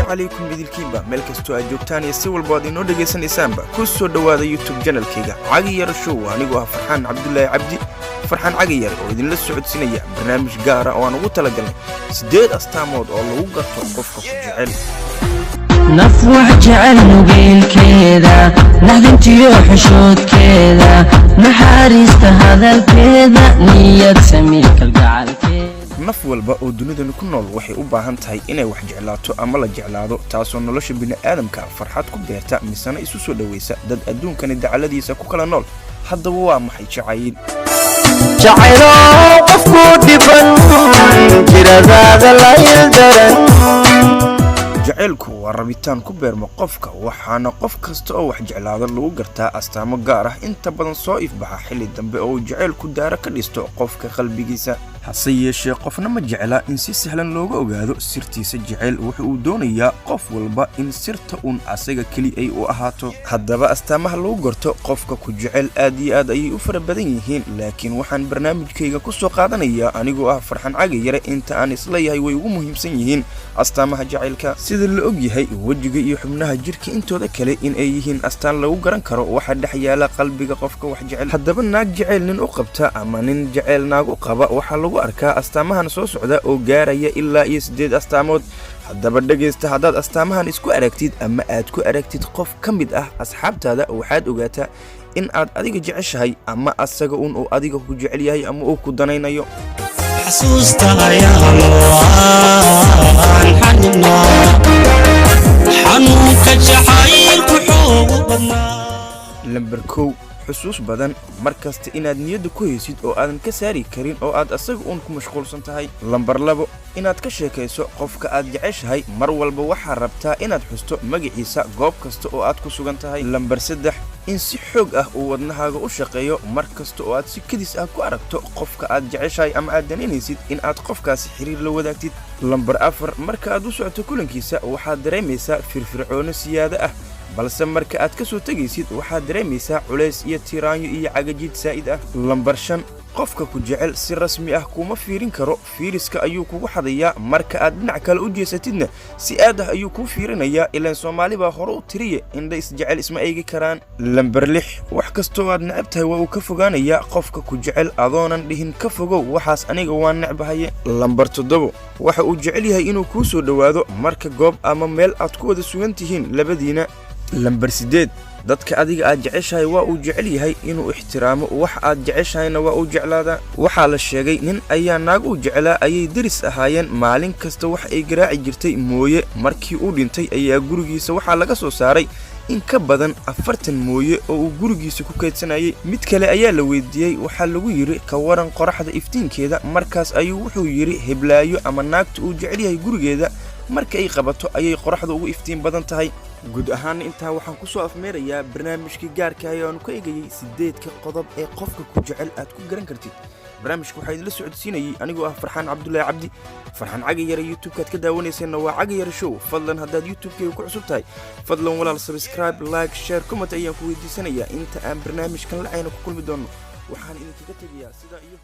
Calaykum idilkiinba, meel kastoo aad joogtaan iyo si walbo aad inoo dhegaysanaysaanba, ku soo dhowaada YouTube channelkayga Cagiyar Show. Anigoo ah Farxaan Cabdulaahi Cabdi, Farxaan Cagiyar, oo idinla socodsiinaya barnaamij gaara oo aan ugu talagalnay siddeed astaamood oo lagu garto qofka ku jecel. Naf wax jecel nugeylkeeda, naxdintiyo xishoodkeeda, naxariista hadalkeeda, niyad sami kalgacalkeeda. Naf walba oo dunidani ku nool waxay u baahan tahay inay wax jeclaato ama la jeclaado, taasoo nolosha bini'aadamka farxad ku beerta, misena isu soo dhowaysa dad adduunkani dacaladiisa ku kala nool. Haddaba waa maxay jacayl? Jacaylo qofku dhiban jiradaada layl daran. Jacaylku waa rabitaan ku beermo qofka, waxaana qof kasta oo wax jeclaado lagu gartaa astaamo gaar ah, inta badan soo ifbaxa xilli dambe oo uu jacaylku daaro ka dhisto qofka qalbigiisa. Hase yeeshee, qofna ma jecla in si sahlan looga ogaado sirtiisa jacayl. Wuxa uu doonayaa qof walba in sirta uun asaga keli ay u ahaato. Haddaba astaamaha lagu garto qofka ku jecel aad iyo aad ayay u fara badan yihiin, laakiin waxaan barnaamijkayga ku soo qaadanayaa, anigoo ah Farxan Cagayare, inta aan isleeyahay way ugu muhiimsan yihiin astaamaha jacaylka. Sida la og yahay, wejiga iyo xubnaha jirka intooda kale in ay yihiin astaan lagu garan karo waxa dhex yaala qalbiga qofka wax jecel. Haddaba naag jeceyl nin u qabta ama nin jeceyl naag u qaba waxaa lagu arkaa astaamahan soo socda oo gaaraya ilaa iyo siddeed astaamood. Haddaba dhegaysta, haddaad astaamahan isku aragtid ama aad ku aragtid qof ka mid ah asxaabtaada, waxaad ogaataa in aad adiga jeceshahay ama asaga un uu adiga ku jecel yahay ama uu ku danaynayo. Xasuusta ayaa loo aan xaninaa, xanuunka jacaylku xoogu badnaa. Lambar 1: xusuus badan. Mar kasta inaad niyadda ku haysid oo aadan ka saari karin oo aad asaga uun ku mashquulsan tahay. Lambar 2: inaad ka sheekayso qofka aad jeceshahay. Mar walba waxaa rabtaa inaad xusto magaciisa goob kasta oo aad ku sugan tahay. Lambar 3: in si xoog ah uu wadnahaaga u shaqeeyo mar kasta oo aad si kedis ah ku aragto qofka aad jeceshahay ama aad danaynaysid in aad qofkaasi xiriir la wadaagtid. Lambar 4: marka aad u socoto kulankiisa waxaad dareemaysaa firfircoono siyaado ah, balse marka aad ka soo tegaysid waxaad dareemaysaa culays iyo tiraanyo iyo cagajiid saa'id ah. Lambar 5: qofka ku jecel si rasmi ah kuma fiirin karo, fiiriska ayuu kugu xadayaa. Marka aad dhinac kale u jeesatidna si aad ah ayuu kuu fiirinayaa. Ilaan Soomaali baa hore u tiriye, indha isjecel isma eegi karaan. Lambar 6: wax kastoo aad necab tahay waa uu ka fogaanayaa qofka ku jecel, adoonan dhihin "Ka fogow waxaas, aniga waan necbahaye." Lambar 7: waxa uu jecel yahay inuu kuu soo dhowaado marka goob ama meel aad ku wada sugan tihiin labadiina. Lambar 8: dadka adiga aad jeceshahay waa uu jecel yahay inuu ixtiraamo, wax aad jeceshahayna waa uu jeclaadaa. Waxaa la sheegay nin ayaa naag uu jeclaa ayay deris ahaayeen. Maalin kasta wax ay garaaci jirtay mooye. Markii uu dhintay ayaa gurigiisa waxaa laga soo saaray in ka badan 40 mooye oo uu gurigiisa ku kaydsanayay. Mid kale ayaa la weydiiyey. Waxaa lagu yidhi, "Ka waran qoraxda iftiinkeeda?" Markaas ayuu wuxuu yidhi, heblaayo ama naagta uu jecel yahay gurigeeda marka ay qabato ayay qoraxda ugu iftiin badan tahay. Guud ahaana intaa waxaan ku soo afmeerayaa barnaamijkii gaarka ah ee aanu ka eegayey sideedka qodob ee qofka ku jecel aad ku garan kartid. Barnaamijka waxaa idinla socodsiinayey anigoo ah Farxaan Cabdulaahi Cabdi, Farxaan Cagayare. YouTube-kaad ka daawanayseena waa Cagayare Show. Fadlan, haddaad YouTube-kayga ku cusub tahay, fadlan walaal, subscribe, like, share, comment ayaan ku weydiisanayaa. Inta aan barnaamijkan lacayna ku kulmi doonno, waxaan idinkaga tegayaa sidaa iyo